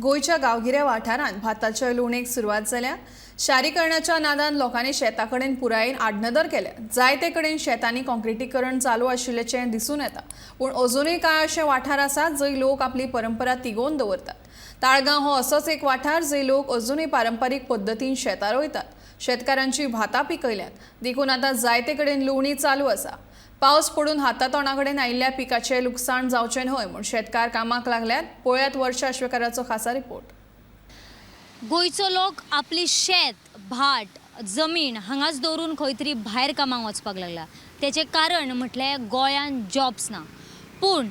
गोंयच्या गांवगिऱ्या वाठारांत भाताच्या लुवणेक सुरवात जाल्या. शारीकरणाच्या नादान लोकांनी शेता कडेन पुरायेन आडनदर केल्या. जायते कडेन शेतांनी काँक्रिटीकरण चालू आशिल्ल्याचें दिसून येता. पूण अजुनूय कांय अशे वाठार आसात जंय लोक आपली परंपरा तिगोवन दवरतात. ताळगांव हो असोच एक वाठार जंय लोक अजुनूय पारंपारीक पद्दतीन शेतां रोयतात. शेतकारांची भातां पिकयल्यात, देखून आतां जायते कडेन लुवणी चालू आसा. पावस पडून हाता तोंडा कडेन आयिल्ल्या पिकाचें लुकसाण जावचें न्हय म्हूण शेतकार कामाक लागल्यात. पळयात वर्षा आश्वेकाराचो खासा रिपोर्ट. गोंयचो लोक आपली शेत, भाट, जमीन हांगाच दवरून खंय तरी भायर कामाक वचपाक लागला. तेचें कारण म्हटल्यार गोंयांत जॉब्स ना. पूण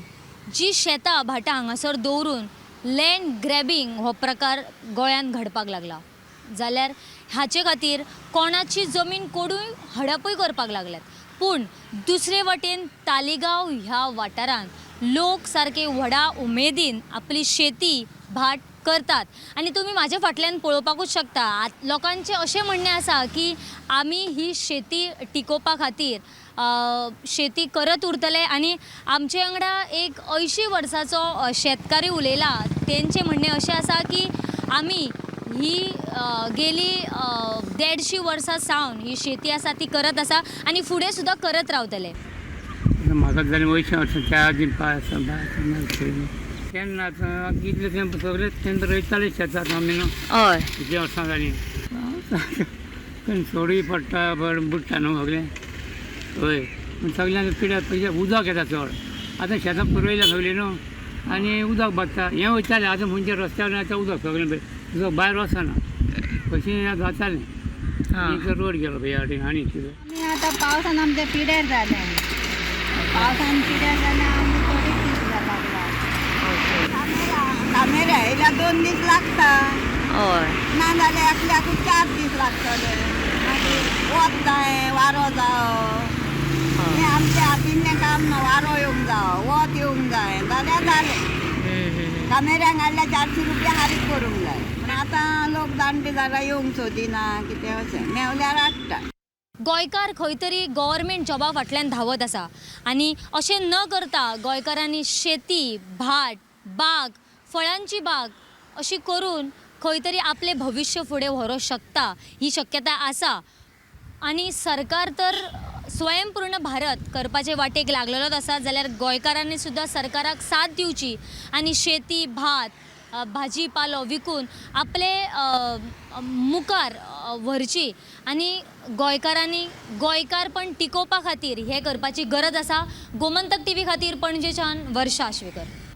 जी शेतां भाटां हांगासर दवरून लँड ग्रॅबींग हो प्रकार गोंयांत घडपाक लागला, जाल्यार हाचे खातीर कोणाची जमीन कोडूय हडपूय करपाक लागल्यात. पूण दुसरे वटेन तालिगांव ह्या वाठारांत लोक सारके व्हडा उमेदीन आपली शेती भाट करतात आनी तुमी म्हाज्या फाटल्यान पळोवपाकूच शकता. लोकांचें अशें म्हणणें आसा की आमी ही शेती टिकोवपा खातीर शेती करत उरतले. आनी आमचे वांगडा एक 80 वर्साचो शेतकारी उलयला. तेंचें म्हणणें अशें आसा की आमी ही गेली 150 वर्सां सावन ही शेती आसा ती करत आसा आनी फुडें सुद्दां करत रावतले. म्हाका जालें 80 वर्सां, त्या आदी पांय आसा बाय आसा. केन्ना आतां कितले तेंप सगळे तेंप रोयताले शेतात आमी न्हू. हय. कितलीं वर्सां जालीं पण सोडूय पडटा, बरें बुडटा न्हू सगळें. हय, पूण सगळ्यांक पिड्यार पयशे उदक येता चड. आतां शेतां पुरयल्या सगळीं न्हू आनी उदक बादता हें वयतालें. आतां खंयच्या रस्त्यार आतां उदक सगळें उदक भायर वचना कशें जातालें. एक रोड गेलो पळय ह्या वाटेन आनी कितें. आमी आतां पावसान आमचें पिड्यार जालें. पावसान पिड्यार जालें, आमी थोडीच दीस लागला. कामेऱ्या येयल्यार 2 दीस लागता. हय. ना जाल्यार एकल्याकूच 4 दीस लागतले. मागीर वत जाय, वारो जावो, हें आमच्या हातींतलें काम ना. वारो येवंक जावो, वत येवंक जाय जाल्यार जालें. कामेऱ्यांक हाडल्यार 400 रुपया हारीक करूंक जाय. पूण आतां लोक जाणटे जाल्यार येवंक सोदिना कितें अशें मेवल्यार हाडटा. गोंयकार खंय तरी गव्हर्मेंट जॉबा फाटल्यान धांवत आसा आनी अशें न करता गोंयकारांनी शेती, भाट, बाग, फळांची बाग अशी करून खंय तरी आपलें भविश्य फुडें व्हरूंक शकता ही शक्यता आसा. आनी सरकार तर स्वयंपूर्ण भारत करपाचे वाटेक लागलेलोच आसा, जाल्यार गोंयकारांनी सुद्दां सरकाराक साथ दिवची आनी शेती, भात, भाजी पालो विकून आपले मुखार व्हरची आनी गोंयकारांनी गोंयकारपण टिकोवपा खातीर हें करपाची गरज आसा. गोमंतक टीव्ही खातीर पणजेच्यान वर्षा आश्वेकर.